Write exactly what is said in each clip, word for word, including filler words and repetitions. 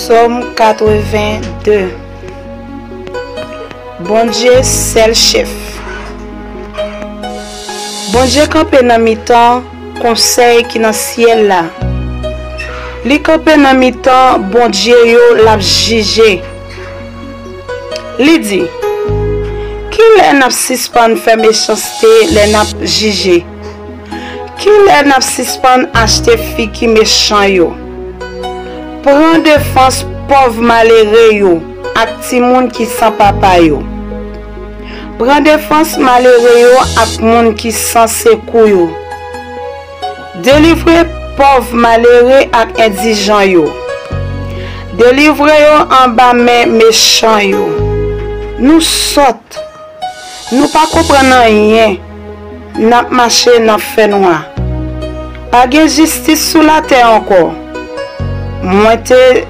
Sòm katreven de. Bondye sèl chèf. Bondye kanpe nan mitan konsèy ki nan syèl la. Li kanpe nan mitan bondye yo, l ap jije. Li di, kilè n ap sispann fè mechanste lè n ap jije? Kilè n ap sispann achte fi ki mechan yo? Pran defans pòv malere yo ak timoun ki san papa yo. Pran defans malere yo ak moun ki san sekou yo. Delivre pòv malere ak endijan yo. Delivre yo anba men mechan yo. Nou sòt. Nou pa konprann anyen. N ap mache nan fènwa. Pa gen jistis sou latè ankò. Mwen te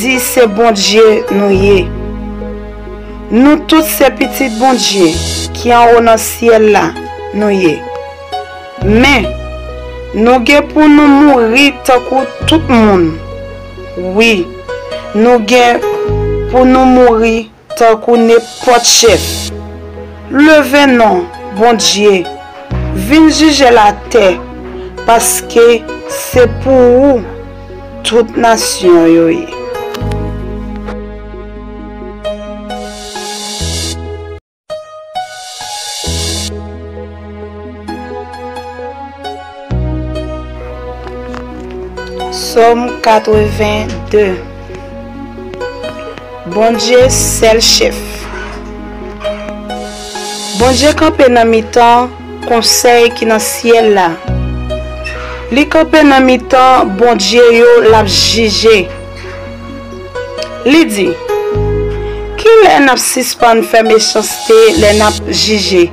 di se Bondye nou ye. Nou tout se pitit Bondye ki anwo nan syèl la nou ye. Men, nou gen pou nou mouri tankou tout moun. Wi, nou gen pou nou mouri tankou nenpòt chèf. Leve non, Bondye, vin jije latè, paske se pou ou tout nasyon yo ye. Sòm katreven de. Bondye sèl chèf. Bondye kanpe nan mitan konsèy ki nan syèl la. Li kanpe nan mitan bondye yo, l ap jije. Li di, kilè n ap sispann fè mechanste lè n ap jije?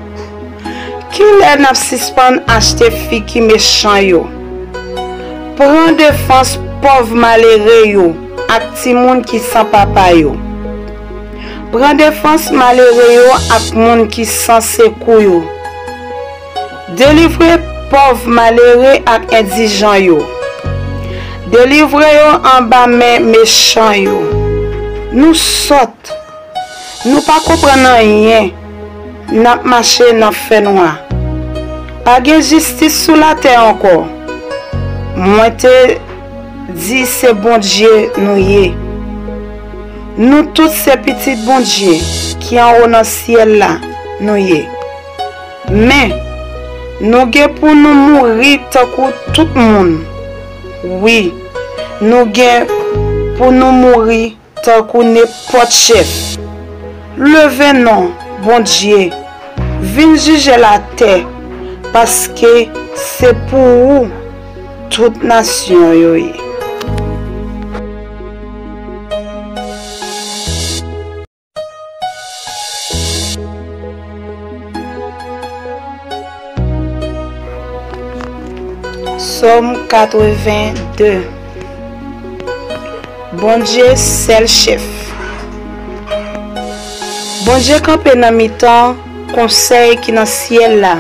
Kilè n ap sispann achte fi ki mechan yo? Pran defans pòv malere yo ak timoun ki san papa yo. Pran defans malere yo ak moun ki san sekou yo. Delivre pòv malere ak endijan yo. Delivre yo anba men mechan yo. Nou sòt. Nou pa konprann anyen. N ap mache nan fènwa. Pa gen jistis sou latè ankò. Mwen te di se Bondye nou ye. Nou tout se pitit Bondye ki anwo nan syèl la nou ye. Men, nou gen pou nou mouri tankou tout moun. Wi, nou gen pou nou mouri tankou nenpòt chèf. Leve non, Bondye, vin jije latè, paske se pou ou tout nasyon yo ye. Sòm katreven de. Bondye sèl chèf. Bondye kanpe nan mitan konsèy ki nan syèl la.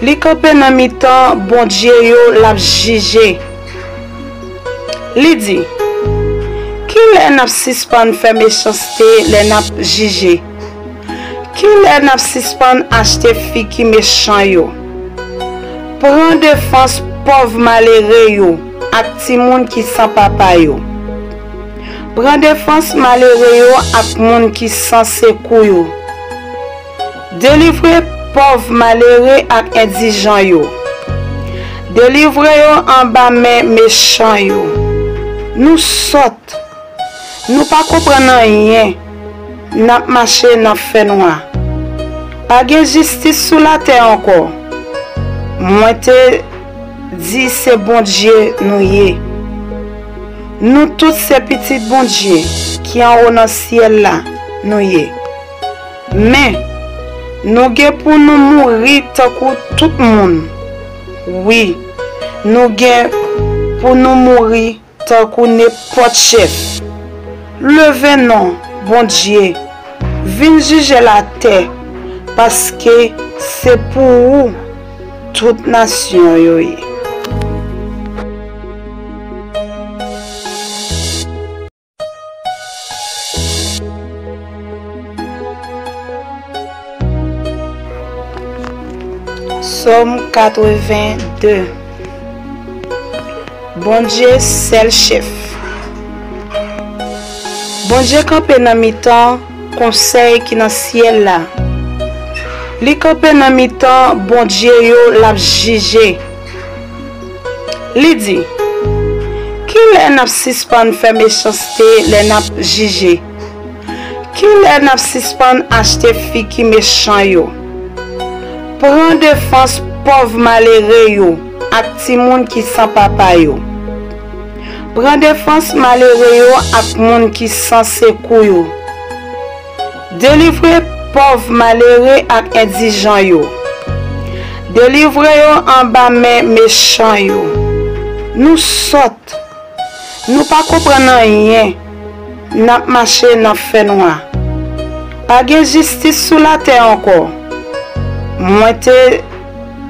Li kanpe nan mitan bondye yo, l ap jije. Li di, kilè n ap sispann fè mechanste lè n ap jije? Kilè n ap sispann achte fi ki mechan yo? Pran defans pòv malere yo ak timoun ki san papa yo. Pran defans malere yo ak moun ki san sekou yo. Delivre pòv malere ak endijan yo. Delivre yo anba men mechan yo. Nou sòt. Nou pa konprann anyen. N ap mache nan fènwa. Pa gen jistis sou latè ankò. Mwen te di se Bondye nou ye. Nou tout se pitit Bondye ki anwo nan syèl la nou ye. Men, nou gen pou nou mouri tankou tout moun. Wi, nou gen pou nou mouri tankou nenpòt chèf. Leve non, Bondye, vin jije latè, paske se pou ou tout nasyon yo ye. Sòm katreven de. Bondye sèl chèf. Bondye kanpe nan mitan konsèy ki nan syèl la. Li kanpe nan mitan bondye yo, l ap jije. Li di, kilè n ap sispann fè mechanste lè n ap jije? Kilè n ap sispann achte fi ki mechan yo? Pran defans pòv malere yo ak timoun ki san papa yo. Pran defans malere yo ak moun ki san sekou yo. Delivre pòv malere ak endijan yo. Delivre yo anba men mechan yo. Nou sòt. Nou pa konprann anyen. N ap mache nan fènwa. Pa gen jistis sou latè ankò. Mwen te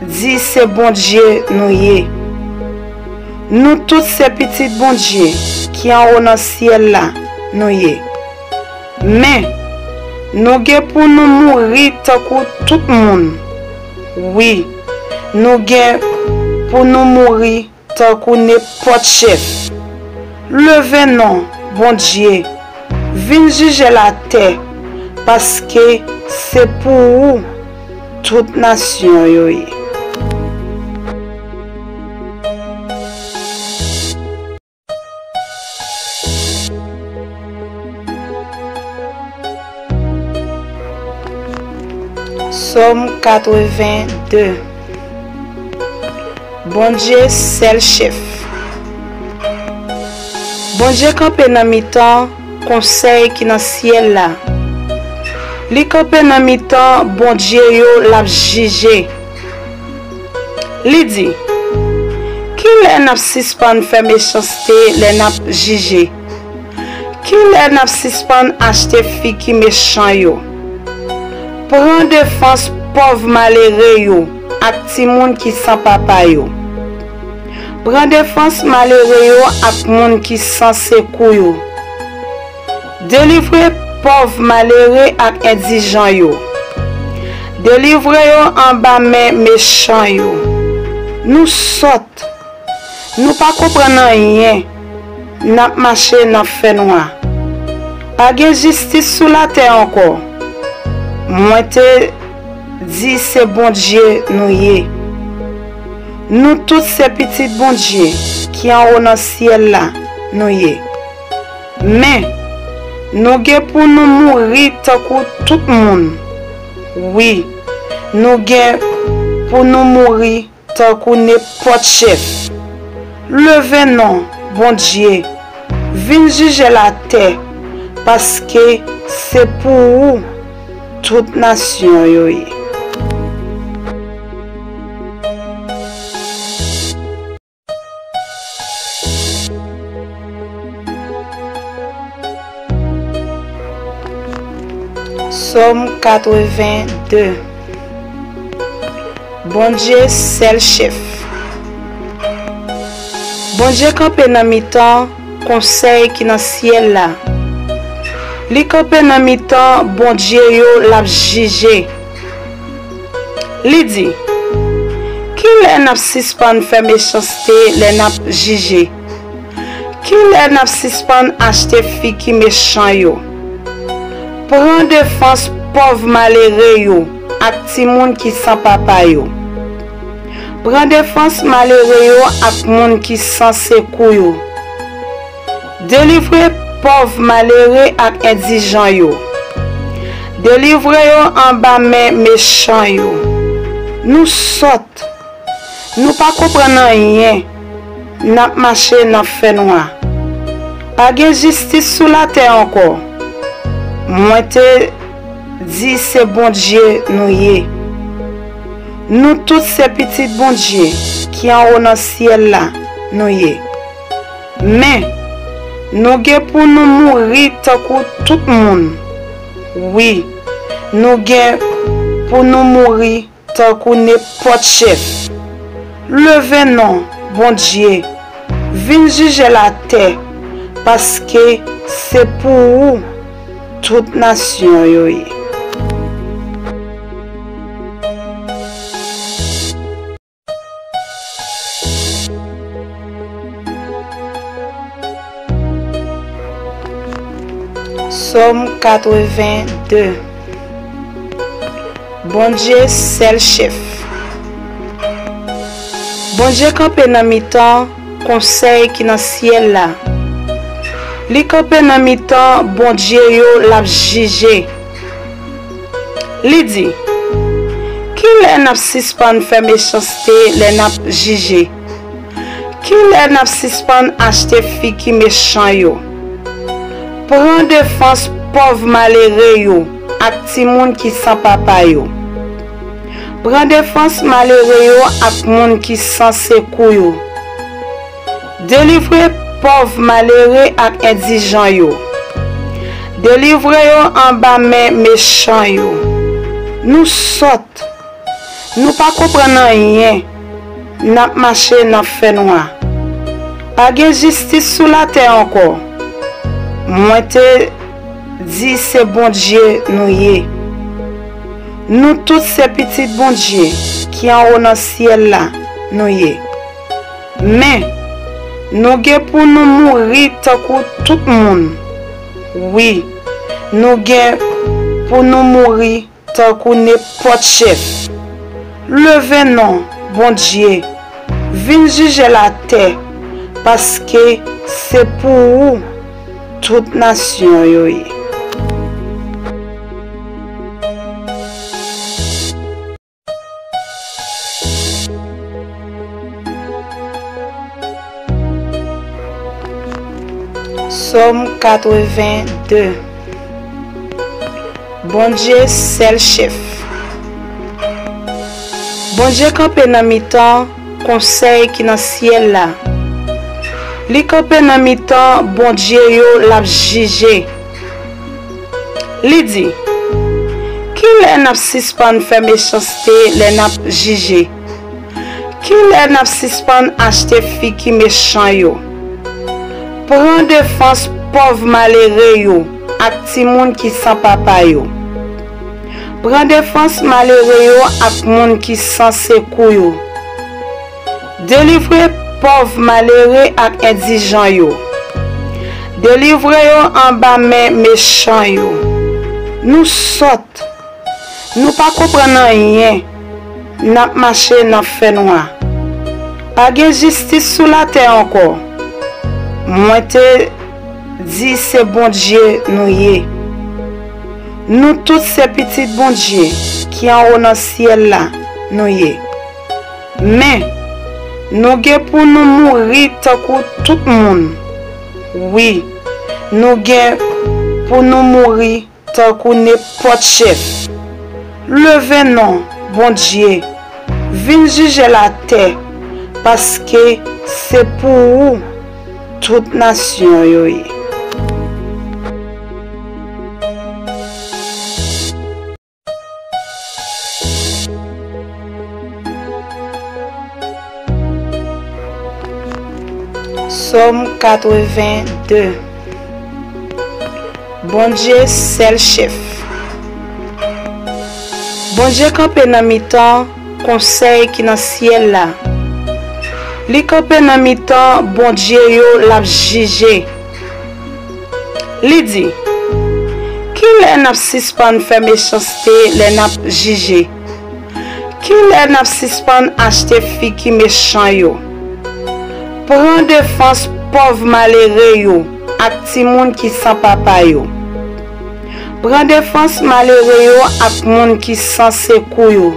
di se Bondye nou ye. Nou tout se pitit Bondye ki anwo nan syèl la nou ye. Men, nou gen pou nou mouri tankou tout moun. Wi, nou gen pou nou mouri tankou nenpòt chèf. Leve non, Bondye, vin jije latè, paske se pou ou tout nasyon yo ye. Sòm katreven de. Bondye sèl chèf. Bondye kanpe nan mitan konsèy ki nan syèl la. Li kanpe nan mitan bondye yo, l ap jije. Li di, kilè n ap sispann fè mechanste lè n ap jije? Kilè n ap sispann achte fi ki mechan yo? Pran defans pòv malere yo ak timoun ki san papa yo. Pran defans malere yo ak moun ki san sekou yo. Delivre pòv malere ak endijan yo. Delivre yo anba men mechan yo. Nou sòt. Nou pa konprann anyen. N ap mache nan fènwa. Pa gen jistis sou latè ankò. Mwen te di se Bondye nou ye. Nou tout se pitit Bondye ki anwo nan syèl la nou ye. Men, nou gen pou nou mouri tankou tout moun. Wi, nou gen pou nou mouri tankou nenpòt chèf. Leve non, Bondye, vin jije latè, paske se pou ou tout nasyon yo ye. Sòm katreven de. Bondye sèl chèf. Bondye kanpe nan mitan konsèy ki nan syèl la. Li kanpe nan mitan bondye yo, l ap jije. Li di, kilè n ap sispann fè mechanste lè n ap jije? Kilè n ap sispann achte fi ki mechan yo? Pran defans pòv malere yo ak timoun ki san papa yo. Pran defans malere yo ak moun ki san sekou yo. Delivre pòv malere ak endijan yo. Delivre yo anba men mechan yo. Nou sòt. Nou pa konprann anyen. N ap mache nan fènwa. Pa gen jistis sou latè ankò. Mwen te di se Bondye nou ye. Nou tout se pitit Bondye ki anwo nan syèl la nou ye. Men, nou gen pou nou mouri tankou tout moun. Wi, nou gen pou nou mouri tankou nenpòt chèf. Leve non, Bondye, vin jije latè, paske se pou ou tout nasyon yo ye. Sòm katreven de. Bondye, sèl chèf. Bondye kanpe nan mitan konsèy ki nan syèl la. Li kanpe nan mitan bondye yo, l ap jije. Li di, kilè n ap sispann fè mechanste lè n ap jije? Kilè n ap sispann achte fi ki mechan yo? Pran defans pòv malere yo ak timoun ki san papa yo. Pran defans malere yo ak moun ki san sekou yo. Delivre pòv malere ak endijan yo. Delivre yo anba men mechan yo. Nou sòt. Nou pa konprann anyen. N ap mache nan fènwa. Pa gen jistis sou latè ankò. Mwen te di se Bondye nou ye. Nou tout se pitit Bondye ki anwo nan syèl la, nou ye. Men, nou gen pou nou mouri tankou tout moun. Wi, nou gen pou nou mouri tankou nenpòt chèf. Leve non, Bondye, vin jije latè, paske se pou ou tout nasyon yo ye. Sòm katreven de. Bondye, sèl chèf. Bondye kanpe nan mitan konsèy ki nan syèl la. Li kanpe nan mitan bondye yo, l ap jije. Li di, kilè n ap sispann fè mechanste lè n ap jije? Kilè n ap sispann achte fi ki mechan yo? Pran defans pòv malere yo ak timoun ki san papa yo. Pran defans malere yo ak moun ki san sekou yo. Delivre pòv malere ak endijan yo. Delivre yo anba men mechan yo. Nou sòt. Nou pa konprann anyen. N ap mache nan fènwa. Pa gen jistis sou latè ankò. Mwen te di se Bondye nou ye. Nou tout se pitit Bondye ki anwo nan syèl la, nou ye. Men, nou gen pou nou mouri tankou tout moun. Wi, nou gen pou nou mouri tankou nenpòt chèf. Leve non, Bondye, vin jije latè, paske se pou ou tout nasyon yo ye. Sòm katreven de. Bondye, sèl chèf. Bondye kanpe nan mitan konsèy ki nan syèl la. Li kanpe nan mitan bondye yo, l ap jije. Li di, kilè n ap sispann fè mechanste lè n ap jije? Kilè n ap sispann achte fi ki mechan yo? Pran defans pòv malere yo ak timoun ki san papa yo. Pran defans malere yo ak moun ki san sekou yo.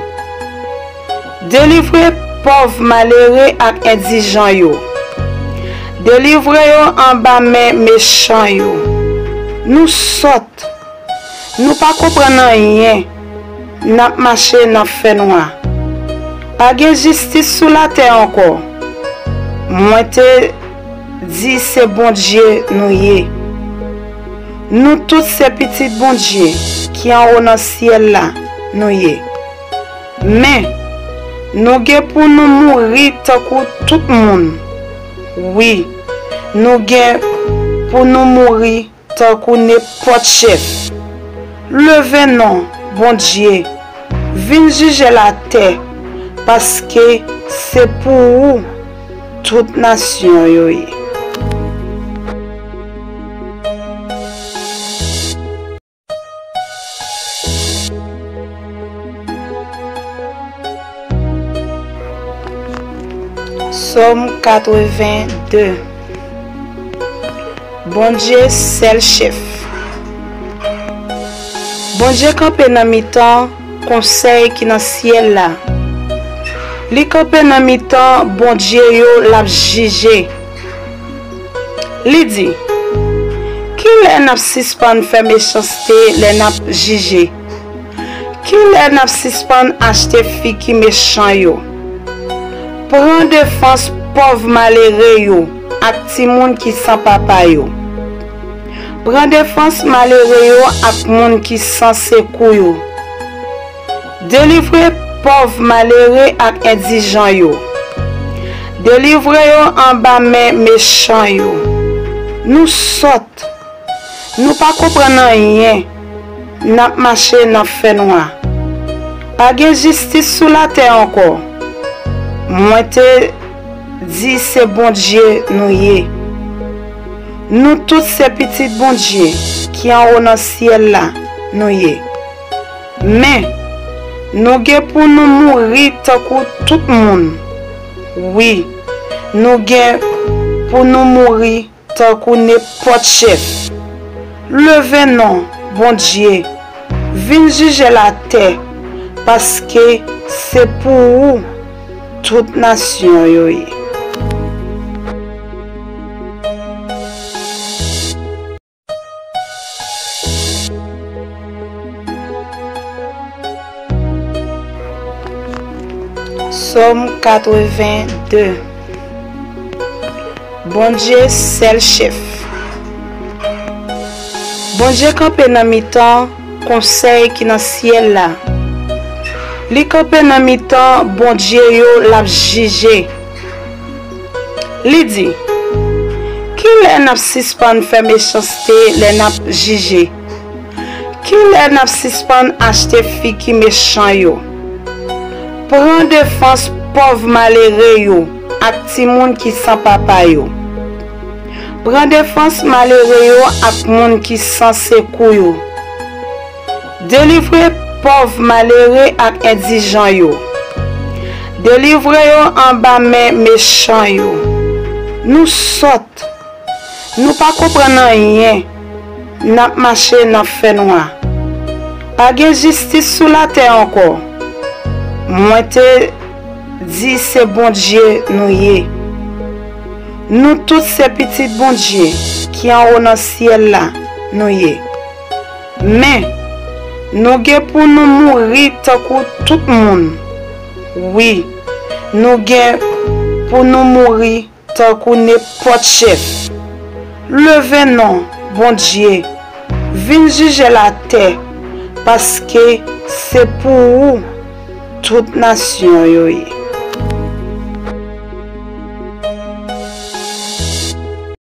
Delivre pòv malere ak endijan yo. Delivre yo anba men mechan yo. Nou sòt. Nou pa konprann anyen. N ap mache nan fènwa. Pa gen jistis sou latè ankò. Mwen te di se Bondye nou ye. Nou tout se pitit Bondye ki anwo nan syèl la, nou ye. Men, nou gen pou nou mouri tankou tout moun. Wi, nou gen pou nou mouri tankou nenpòt chèf. Leve non, Bondye, vin jije latè, paske se pou ou tout nasyon yo ye. Sòm katreven de. Bondye, sèl chèf. Bondye kanpe nan mitan konsèy ki nan syèl la. Li kanpe nan mitan bondye yo, l ap jije. Li di, kilè n ap sispann fè mechanste lè n ap jije? Kilè n ap sispann achte figi mechan yo? Pran defans pòv malere yo ak timoun ki san papa yo. Pran defans malere yo ak moun ki san sekou yo. Delivre pòv malere ak endijan yo. Delivre yo anba men mechan yo. Nou sòt. Nou pa konprann anyen. N ap mache nan fènwa. Pa gen jistis sou latè ankò. Mwen te di se Bondye nou ye. Nou tout se pitit Bondye ki anwo nan syèl la nou ye. Men, nou gen pou nou mouri tankou tout moun. Wi, nou gen pou nou mouri tankou nenpòt chèf. Leve non, Bondye, vin jije latè, paske se pou ou tout nasyon yo ye. Sòm katreven de. Bondye, sèl chèf. Bondye kanpe nan mitan konsèy ki nan syèl la. Li kanpe nan mitan bondye yo, l ap jije. Li di, kilè n ap sispann fè mechanste lè n ap jije? Kilè n ap sispann achte figi mechan yo? Pran defans pòv malere yo ak timoun ki san papa yo. Pran defans malere yo ak moun ki san sekou yo. Delivre pòv malere ak endijan yo. Delivre yo anba men mechan yo. Nou sòt. Nou pa konprann anyen. N ap mache nan fènwa. Pa gen jistis sou latè ankò. Mwen te di se Bondye nou ye. Nou tout se pitit Bondye ki anwo nan syèl la nou ye. Men, nou gen pou nou mouri tankou tout moun. Wi, nou gen pou nou mouri tankou nenpòt chèf. Leve non, Bondye, vin jije latè, paske se pou ou tout nasyon yo ye.